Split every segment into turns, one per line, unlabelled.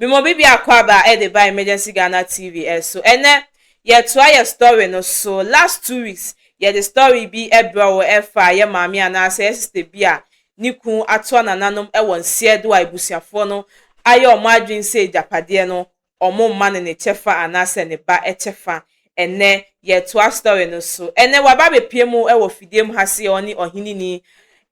Mema obi biako aba de ba Emergency Ghana TV so. Ɛnɛ yɛtoa yɛ story no so. Last 2 weeks yɛde story bi brɛ wo ɛfa yɛ maame anaasɛ yɛ sister bi a ne kun atoa nananom wɔ nseɛ do a abusuafoɔ no ayɛ ɔmo adwene sɛ agyapadeɛ no ɔmo mma no ne kyɛfa anaasɛ ne ba kyɛfa. Ɛnɛ yɛtoa story no so. Ɛnɛ waba abɛpie mu wɔ fidie mu ha se ɔne ɔheneni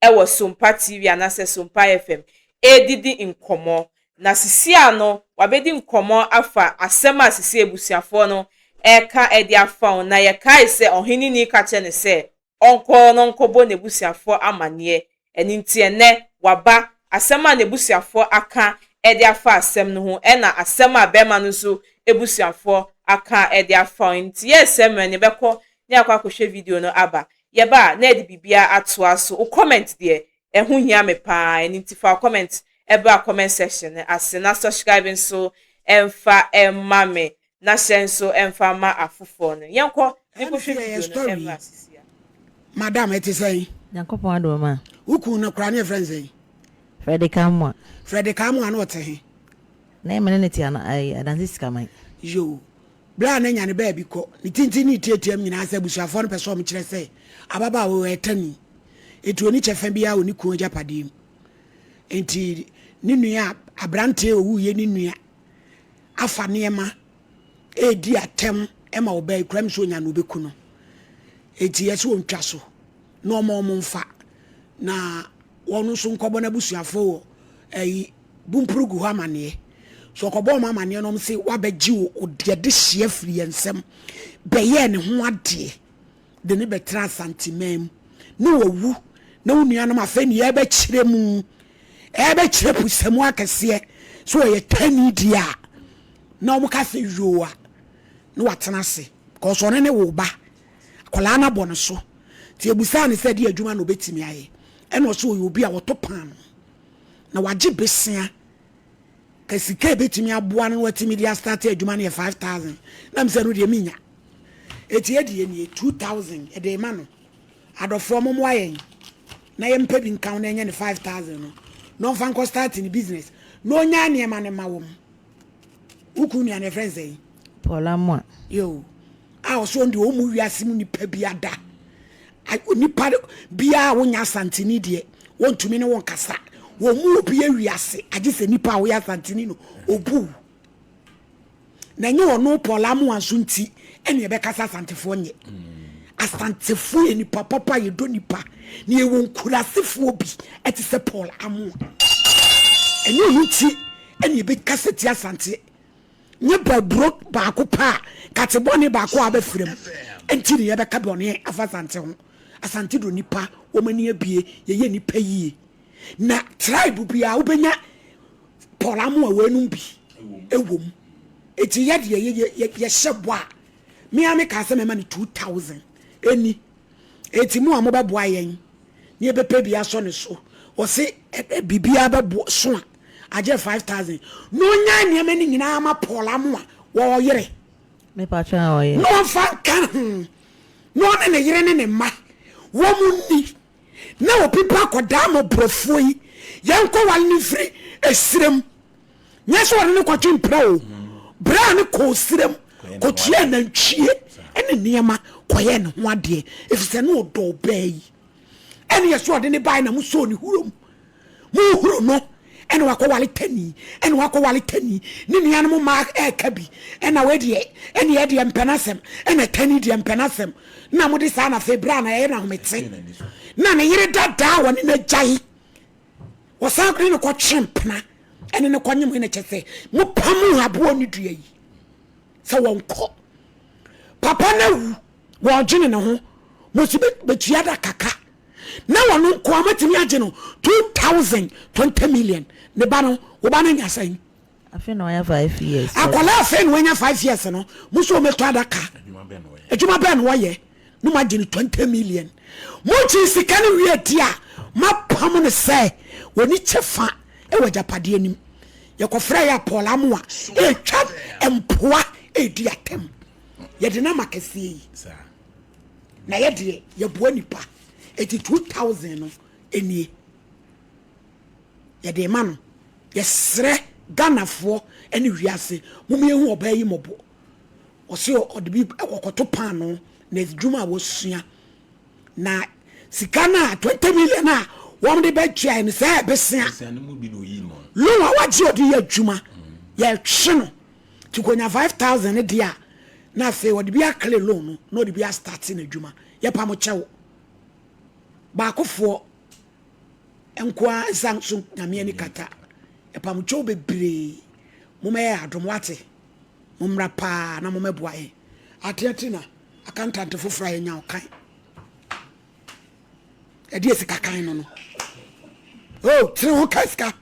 wɔ Sompa TV anaasɛ Sompa FM ɛredidi nkɔmmɔ. Na sisi ano wabɛdi nkɔmmɔ afa asɛm a sisi abusuafoɔ no ɛreka ɛde afa ho. Na yɛkae sɛ ɔheneni ka kyerɛ no sɛ ɔnkɔ no nkɔbɔ n'abusuafoɔ amanneɛ. Ɛno nti ɛnɛ waba asɛm a n'abusuafoɔ aka ɛde afa asɛm no ho, ɛna asɛm a bɛrima no nso abusuafoɔ aka ɛde afa ho. Nti yɛsɛ mmerɛ ne bɛkɔ ne akɔ akɔhwɛ video no aba. Yɛba a na yɛde biribiara atoa so. Wo comment deɛ, ɛho hia me paa. Ɛno nti fa comment ɛbra comment section no ase na subscribe nso ɛmfa ɛmma me na hyɛ nso ɛmfa ma afoforɔ no. Yɛnkɔ ne kɔhwɛ video no ɛmra sisi a.
Madam, ɛte sɛn?
Nyankopɔn adom a.
Wo kun no koraa ne yɛfrɛ no sɛn?
Frederick Amoa.
Frederick Amoa no ɔte he?
Na ɛmɛ ne ne te Adanse Sikaman.
Yo, berɛ a na nya ne baabi kɔ ne tintin ne tiatiam nyinaa sɛ abusuafoɔ no pɛ sɛ ɔmo kyerɛ sɛ ababaawa wɔ ɛtani, ɛti ɔni kyɛfa biara wɔ ne kun agyapadeɛ mu. Nti ne nua aberanteɛ owuiɛ, ne nua afa nneɛma ɛredi atɛm ma ɔbaa yi kura mi sɛ onya na obɛku no. Eti yɛ sɛ ɔntwa so na ɔma ɔmo mfa na wɔn nso nkɔbɔ n'abusuafoɔ wɔ ɛyi Bumpurugu hɔ amaneɛ. So ɔkɔbɔ ɔmo amaneɛ no, ɔmo sɛ wabɛgye o ɔdeɛ de hyia firi yɛn nsam bɛyɛɛ ne ho adeɛ de ne bɛtena Asanteman mu ne wawu na wo nuanom afei ne yɛbɛkyerɛ mu, ɛbɛkyerɛ pusamu akɛseɛ so ɔyɛ tani deɛ a na ɔmo ka sɛ yoo a na watena ase kɔsɔ ɔne ne wo ba akwadaa no abɔ ne so. Nti ebusaa ne sɛ de adwuma na obetumi ayɛ, ɛna ɔsɛ ɔyɛ obi a wɔtɔ paano na wagye besia ka sika ebetumi aboa no na watumi de astart adwuma no yɛ 5,000. Na mesɛ no deɛ minya eti edi yɛ nie 2,000 ɛde ma no. Adɔfoɔ, mo mmoa yɛn na yɛmpɛ bi nka ho na ɛnyɛ ne 5,000 no na ɔmfa nkɔ start ne business na ɔnya nneɛma ne ma wɔm. Wokun nua no yɛfrɛ no sɛn?
Paul Amoa.
Yo, a ɔsɛ ɔno deɛ ɔmu wiase mu nipa bi ada nipa biara a wonya Asanteni deɛ wɔntumi ne wɔn kasa. Wɔn mu obi awiase agye sɛ nipa a woyɛ Asanteni no obu na nyɛ ɔno Paul Amoa nso. Nti ɛne yɛbɛkasa Asantefoɔ nyɛ. Asantefoɔ yɛ nipa papa, yɛdɔ nipa na yɛwɔ nkurasefoɔ bi ɛte sɛ Paul Amoa. Ɛnyɛ ɔno nti ɛne yɛbɛkasa ti Asante nye bɛburo baako pa a kate bɔne baako a abɛfra mu nti ne yɛbɛka bɔne afa Asante ho. Asante do nipa wɔn ani abie, yɛyɛ nipa yie na tribe biara wobɛnya Paul Amoa wɔnum bi ɛwɔ mu. Eti yɛ deɛ yɛ yɛhyɛ bɔ a mmea mi kaa sɛ mɛma ne 2,000 ɛni. Eti mu a mobɛboa yɛn ne yɛbɛpɛ bi asɔ ne so. Ɔse ɛ biribiara bɛboa so a agye 5,000 na onya nneɛma no nyinaa ma Paul Amoa wɔɔyere.
Mepa kyɛw, a ɔyɛ.
Na ɔmfa nka ho na ɔne ne yere ne ne mma wɔn mu ni na obi ba akɔdaa mmɔborɔfoɔ yi yɛnkɔ wale no mfiri esirem. Nyɛ sɛ ɔne ne kɔtwe mpira o berɛ a ne kɔɔ sirem kɔtua nantwie ne nneɛma kɔyɛ ne ho adeɛ ɛfiri sɛ ne ɔdɔ ɔbaa yi. Ɛne yɛ sɛ ɔde ne bae na mosɔɔ ne hurom mohuru no ɛna wakɔwale tani, ɛna wakɔwale tani ne nuanom mmaa ɛɛka bi ɛna wɔdeɛ ɛne yɛdeɛ mpɛ n'asɛm ɛna tani deɛ mpɛ n'asɛm na mode saa. Na afei berɛ a na ɛyɛ na ahomete na ne yere dadaa wɔne n'agyae wɔsan ne no kɔtwe mpena ɛne ne kɔnyem ne kyɛ sɛ mopam aboɔ ne dua yi sɛ wɔnkɔ papa no awu wɔdwene ne ho mosi bɛtua da kaka na wɔno nkoa matumi agye no 2,020 million. Ne ba no, wo ba no nya sɛn?
Afei na ɔyɛ 5 years.
Akwadaa afei na wanya 5 years no, mo so wɔmɛtɔ adaka. Adwuma bɛn na wɔyɛ ne mo agye no 20 million? Mokyi sika no wie di a mapam no sɛ wɔni kyɛ fa ɛwɔ agyapadeɛ anim. Yɛkɔfrɛ yɛ Paul Amoa ɛtwa mpoa ɛdi atɛm yɛde no ama kɛseɛ yi na yɛdeɛ yɛboa nipa. Ɛti 2,000 no ɛnie yɛde ma no. Yɛsrɛ. Ghanafoɔ ne wiase mom yɛhu ɔbaa yi mmɔbɔ. Ɔse ɔde bi ɔkɔto paanoo na adwuma a wasua na sika no a 20 million a wɔn de bɛtua no sɛ ɛbesea loan a wagye ɔde yɛ adwuma yɛtwe no ti konya 5000 no deɛ a na afei ɔde bi akle loan no na ɔde bi astarte n'adwuma yɛpam kyɛw baakofoɔ nkoa nsa so nyame ani kata yɛpam kyɛw bebree momɛyɛ adom wate Mommra paa na mommɛboa yɛn. Ateɛ Tina, accountant foforɔ a yɛnya ɔkan. Ɛdeɛ sika kan no no. Oh, tene ho ka sika.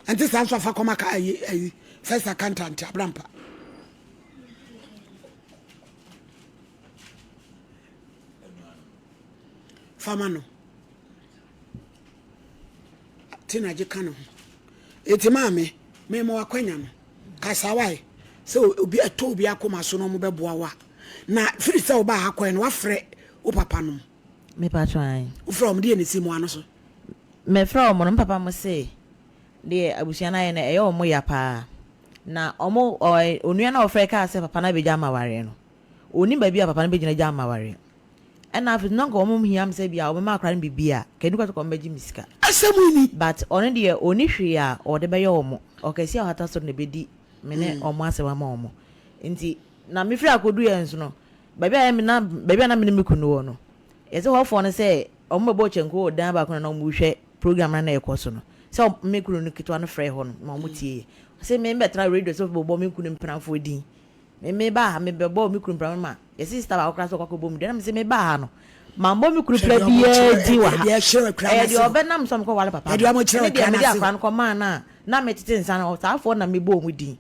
Ɛnte saa nso afa kɔma ka ayi ayi first accountant abrampa. Fama no. Tina gye ka ne ho. Eti maame, mema w'akwanya no. Kasa wae. Sɛ obi ɛtɔ obi akoma so na ɔmo bɛboa wo a. Na firi sɛ wobaa ha kɔɛ no wafrɛ wo papa nom.
Me patro ae.
Wofrɛ ɔmo deɛ na esi mo ano so?
Mefrɛ ɔmo no, me papa mo se deɛ abusua no ayɛ no ɛyɛ ɔmo ya paa. Na ɔmo ɔɛ onua no a ɔfrɛ kaa sɛ papa no abɛgya ama awareɛ no, ɔnnim baabi a papa no bɛgyina agya ama awareɛ. Ɛna afei na nka wɔn hia me sɛ bia wɔbɛma akora no biribi a, nka ɛni kwa sɛ wɔn bɛgye me sika.
Asɛm yi ni.
But ɔno deɛ ɔni hwee a ɔde bɛyɛ wɔn. Ɔkɛseɛ a ɔhata soro na ɛbɛdi me ne wɔn asɛm ama wɔn. Nti na mefiri akɔduiɛ nso no, baabi a na baabi a na me ne me kunu wɔ no, yɛsɛ hɔfoɔ no sɛ wɔn bɛbɔ kyɛnku wɔ dan baako na na wɔrehwɛ program no na ɛkɔ so no, sɛ me kunu no ketewa no frɛ hɔ no ma wɔn tie yɛ. Ɔsɛ me mbɛtena radio so bɛbɔ me kunu mpenafoɔ din. Me me baa ha me bɛ bɔɔ me kunu pra ma yɛ sista baako koraa sɛ ɔkɔ akɔbɔ mu deɛ na me sɛ me baa ha no mambɔ me kunu pra biara din wɔ ha ɛyɛ deɛ ɔbɛnam sɛ ɔmekɔ wale papa no ɛne deɛ mede akora no kɔ maa no a na metete nsa no saafoɔ na mebɔɔ mu din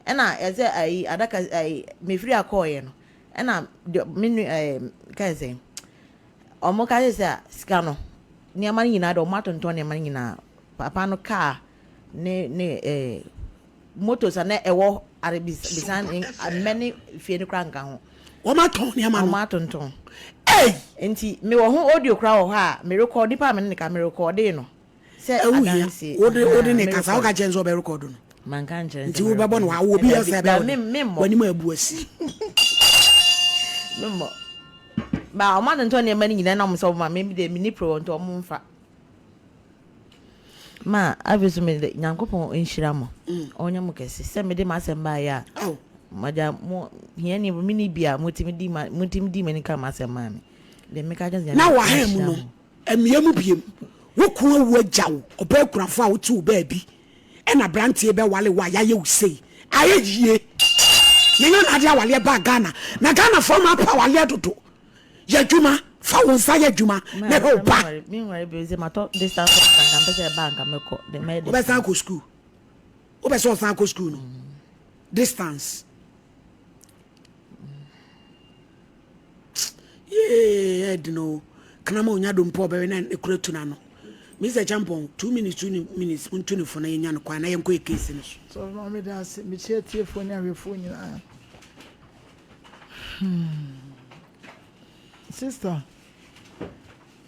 ɛna ɛsɛ ayi adaka ayi mefiri akɔɔyɛ no ɛna deɛ me nu ɛɛ kae sɛ ɔmo ka sɛ sika no nneɛma no nyinaa deɛ ɔmo atontɔn nneɛma no nyinaa papa no kaa ne ne ɛɛ Motos a na ɛwɔ are bisan mmɛ ne fie no koraa nka ho.
Wɔn atɔn nneɛma no.
Wɔn atontɔn.
Ei!
Nti mewɔ ho audio koraa wɔ hɔ a merekɔ nipa a me ne ne ka merekɔɔdee no sɛ
Ɛho hia.
adansie.
Wode wode
Ahaa
ne kasa
merekɔd.
woka kyerɛ no sɛ ɔbɛ rekɔɔdo no.
Manka nkyerɛ no
Nti
sɛ
wobɛbɔ no
merekɔd.
wa wɔ obi yɛ
Dabi
sɛ
da
ɛbɛyɛ
me memmɔ.
w'anim abu asi.
Memmɔ. Ba wɔn atontɔn nneɛma no nyinaa na wɔn sɛ wɔn ma me deɛ menni pro nti wɔn mfa. Ma afei so mede Nyankopɔn nhyira mo, ɔnyɛ mo kɛse sɛ mede m'asɛm baeɛ a, magya mo hiani mene bi a motumi di ma motumi di m'ani ka m'asɛm maa me. Deɛ meka kyerɛ sɛ
Na
Nyame
wahan mu
nhyira
no,
mo.
mmea mu biem, wo ko awu agya wo, ɔbaa kunafo a wote wo baabi, ɛna aberanteɛ bɛwale wo a yɛayɛ wo sei. Ayɛ yie. Na ɛnyɛ na ade awaleɛ baa Ghana. Na Ghanafoɔ ma apa awaleɛ dodo. Yɛ adwuma, fa wo nsa yɛ adwuma na hwɛ wo ba. Wobɛsan akɔ sukuu. Wobɛ sɛ ɔsan akɔ sukuu no. Distance. Yee, ɛdi no. Kanama onya dompo ɔbɛwe na ekura tu n'ano. Mr. Champon, 2 minutes, 2 minutes, ntu ne fo na yɛnya no kwan na yɛnkɔ yɛ case no so.
So maame da ase, mekyia atiefoɔ ne ahwɛfoɔ nyinaa. Sister,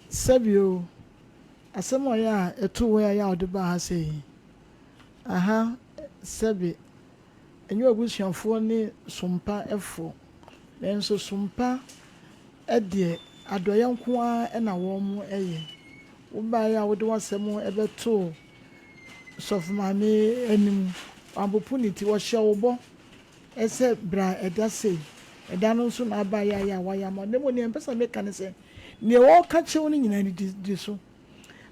sɛbi o, asɛm a ɔyɛ a ɛto wo a ɛyɛ a wode baa ha sɛ yi, aha sɛbi, ɛnyɛ w'abusuafoɔ ne sompa fo, nanso sompa deɛ adɔeɛ nko ara na wɔn yɛ. Wobaeɛ a wode w'asɛm bɛtoo sɔfo maame anim, wampopo ne ti, ɔhyɛ wo bɔ sɛ bra ɛda sei, ɛda no nso na aba yɛ a wayɛ ama wo. Na mmom nea mepɛ sɛ meka ne sɛ, nea wɔreka kyerɛ wo no nyinaa no, di so.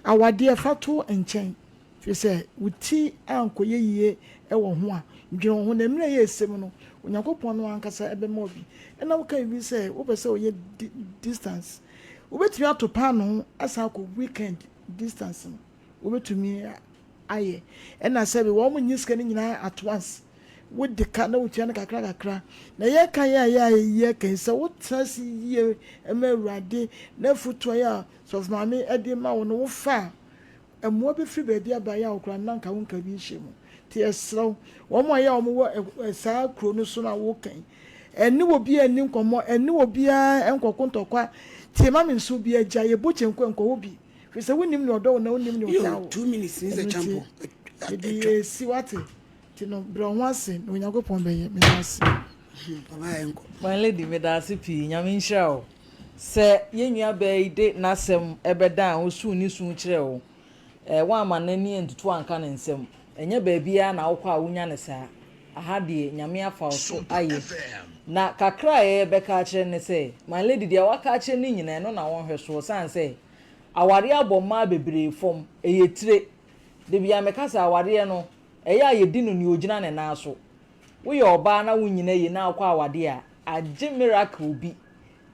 Awadeɛ, fa to nkyɛn, firi sɛ wo ti ankɔyɛ yie wɔ ho a, dwene wo ho. Na mmerɛ a ɛyɛ ɛsɛ mu no, Onyankopɔn no ankasa bɛma wo bi. Ɛna woka biribi sɛ wopɛ sɛ woyɛ distance. Wobɛtumi ato paanoo asan akɔ weekend distance no, wobɛtumi ayɛ. Ɛna sɛbe wɔn nnye sika no nyinaa at once. Wode ka na wotua no kakra kakra. Na yɛka yɛ a yɛ a yɛka yi sɛ wotena ase yie ma Awurade na afotu a yɛ a sɔfo maame de ma wo no wofa a, mmoa bɛfiri baabi aba yɛ a wo koraa na nka wonka bi nhyɛ mu. Nti yɛsrɛ wo, wɔn a yɛ a wɔwɔ saa kuro no so no a woka yi, ɛne obiara nni nkɔmmɔ, ɛne obiara nkɔko ntɔkwa. Tie ma me nso obiara gya, yɛbɔ kyenku a nkɔ hɔ bi. Firi sɛ wonnim nea ɔdɔ wo na wonnim nea ɔtaa wo.
2 minutes ne sɛ
Ɛno nti,
champo.
mede yɛsi wate. Nti no brɛ wo ho ase na Onyankopɔn bɛyɛ. Meda ase.
Ɔbaa yɛnkɔ.
My lady medaase pii Nyame nhyira wo sɛ yɛn nua baa yi de n'asɛm ɛbɛdan wo suu ne su kyerɛɛ wo ɛɛ woamma n'ani antutu anka ne nsam ɛnyɛ baabiara na wokɔ a wonya no saa aha deɛ Nyame afa wo so ayɛ na kakra a yɛbɛka akyerɛ ne sɛ my lady deɛ waka akyerɛ ne nyinaa ɛno na wɔnhwɛ soɔ sane sɛ awareɛ abɔ mmaa bebree fam ɛyɛ tire da biara meka sɛ awareɛ no ɛyɛ a yɛdi no nea ogyina ne nan so Woyɛ ɔbaa na wonnyina yie na wokɔ awadeɛ a, agye miracle bi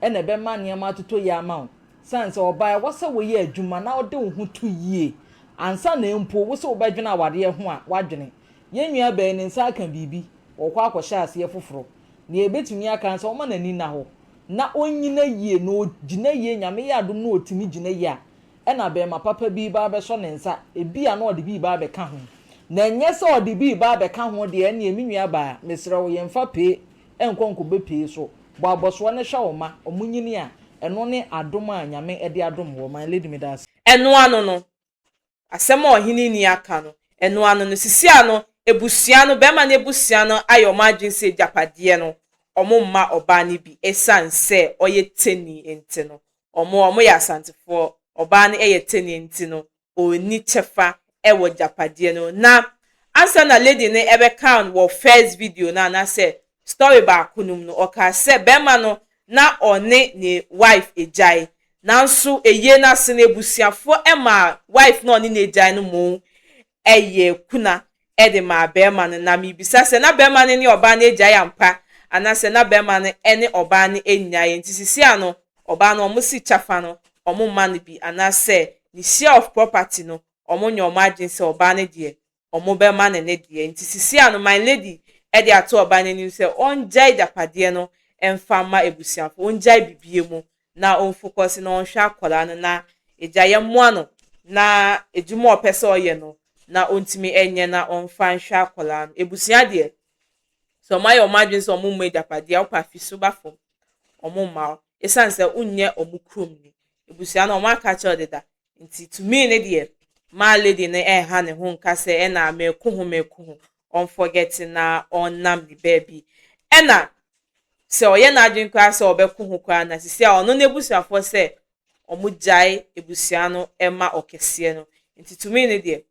na ɛbɛma nneɛma atotɔ yie ama wo. Sane sɛ ɔbaa ɛwɔ sɛ woyɛ adwuma na wode wo ho to yie ansa na mpo wo sɛ wobɛdwene awadeɛ ho a woadwene. Yɛn nua baa yi ne nsa aka biribi, ɔrekɔ akɔhyɛ aseɛ foforɔ. Deɛ yɛbɛtumi aka ne sɛ ɔmma n'ani nna hɔ na ɔnnyina yie na ɔgyina yie, Nyame yɛ adom na ɔtumi gyina yie a, ɛna barima papa bi reba abɛsɔ ne nsa, ebia na ɔde bi reba abɛka ho. Na ɛnyɛ sɛ ɔde bi reba abɛka ho deɛ, ɛnneɛ me nuabaa, mesrɛ wo, yɛmfa pee nkɔ nkɔbɛ pee so. Bɔ abɔsoɔ no hwɛ wo mma, wɔnyini a, ɛno ne adom a Nyame de adom woɔ. My lady, meda ase.
Ɛno ano no, asɛm a ɔhene ni aka no, ɛno ano no, sisi ano, abusua no, barima no abusua no ayɛ wɔn adwene sɛ agyapadeɛ no, wɔmma ɔbaa no bi ɛsiane sɛ ɔyɛ tani nti no, Ɔmo ɔmo yɛ Asantefoɔ, ɔbaa no yɛ Teni nti no ɔnni kyɛfa wɔ gyapadeɛ no mu. Na ansa na lady no ɛbɛka wɔ first video no anaasɛ story baako no mu no, ɔkaa sɛ bɛrima no na ɔne ne wife agyae, nanso ayie no ase no abusuafoɔ maa wife no a ɔne no agyae no mmom yɛɛ kuna de maa barima no, na mebisa sɛ, na barima no ne ɔbaa no agyae ampa, anaasɛ na barima no ne ɔbaa no nnyae? Enti seesei ano, ɔbaa no, wɔsi kyɛfa no, wɔmma no bi, anaasɛ ne share of property no, wɔnyɛ wɔn adwene sɛ ɔbaa no deɛ, wɔbɛma no ne deɛ. Enti seesei ano, my lady de ato ɔbaa no anim sɛ ɔngyae agyapadeɛ no mfa mma abusuafoɔ, ɔngyae biribiara mu na ɔnfokɔse na ɔnhwɛ akwadaa no na agya yɛmmoa no na adwuma a ɔpɛ sɛ ɔyɛ no na ɔntumi nyɛ na ɔmfa nhwɛ akwadaa no. Abusua deɛ, sɛ wɔayɛ wɔn adwene sɛ wɔmmɔ agyapadeɛ a, wopɛ afi so ba fam, wɔmma wo. Ɛsiane sɛ wonyɛ wɔn kurom ni. Abusua no, wɔaka akyerɛ wo deda. Nti to me ne deɛ, maa lady no ɛnha ne ho nka sɛ ɛna meko ho meko ho. Ɔnfɔgɛte na ɔnnam ne baabi. Ɛna sɛ ɔyɛ n'adwene koraa sɛ ɔbɛko ho koraa na sisi a ɔno n'abusuafoɔ sɛ wɔn gyae abusua no ma ɔkɛseɛ no nti tumi no deɛ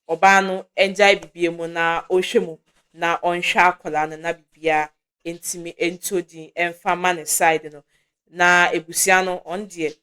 ɔbaa no ngyae bibia mu na ɔnhwɛ mu na ɔnhwɛ akwadaa no na bibia ntumi nto din mfa ma ne side no na abusua no ɔn deɛ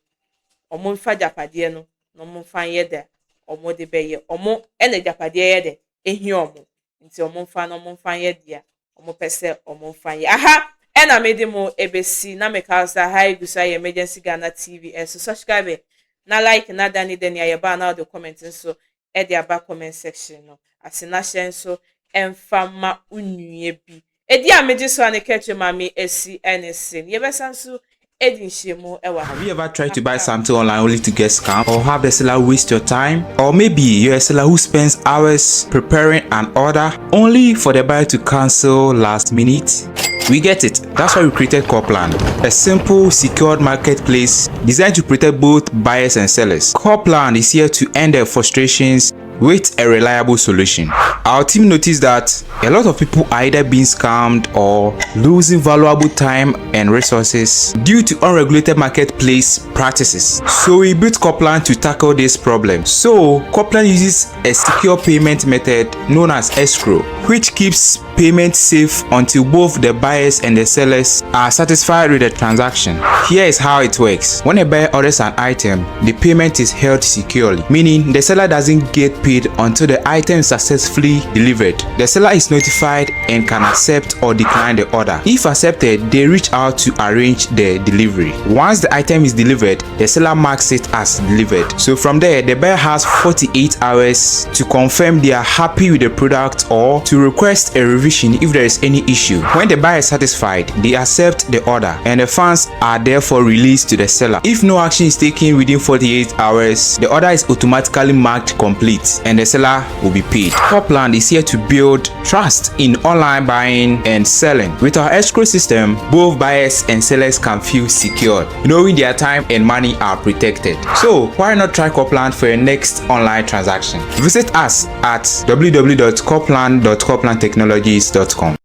wɔn mfa gyapadeɛ no na wɔn mfa nyɛ dɛ wɔn de bɛyɛ wɔn ɛna agyapadeɛ yɛ dɛ ehia wɔn nti wɔn mfa na wɔn mfa nyɛ deɛ wɔpɛ sɛ wɔmfa nyɛ. Aha ɛna mede mo ɛbɛsi na meka wo sɛ aha egu so ayɛ Emergency Ghana TV ɛso subscribe na like na dane dani a yɛba a na wode comment nso ɛde aba comment section no ase na hyɛ nso ɛmfa ma wo nua bi. Ɛdi a megye so a ne kɛkyɛ ma me asi ɛne se no yɛbɛsan so adi nhyiamu ɛwɔ ha.
Have you ever tried to buy something online only to get scammed or have the seller waste your time? Or maybe you're a seller who spends hours preparing an order only for the buyer to cancel last minute? We get it. That's why we created Corplan, a simple, secured marketplace designed to protect both buyers and sellers. Corplan is here to end their frustrations with a reliable solution. Our team noticed that a lot of people are either being scammed or losing valuable time and resources due to unregulated marketplace practices. So we built Corplan to tackle this problem. So Corplan uses a secure payment method known as escrow, which keeps payment safe until both the buyers and the sellers are satisfied with the transaction. Here is how it works. When a buyer orders an item, the payment is held securely, meaning the seller doesn't get paid until the item is successfully delivered. The seller is notified and can accept or decline the order. If accepted, they reach out to arrange the delivery. Once the item is delivered, the seller marks it as delivered. So from there, the buyer has 48 hours to confirm they are happy with the product or to request a revision if there is any issue. When the buyer is satisfied, they accept the order and the funds are therefore released to the seller. If no action is taken within 48 hours, the order is automatically marked complete. complete and the seller will be paid. Copland is here to build trust in online buying and selling. With our escrow system, both buyers and sellers can feel secure, knowing their time and money are protected. So why not try Copland for your next online transaction? Visit us at www.copland.coplandtechnologies.com.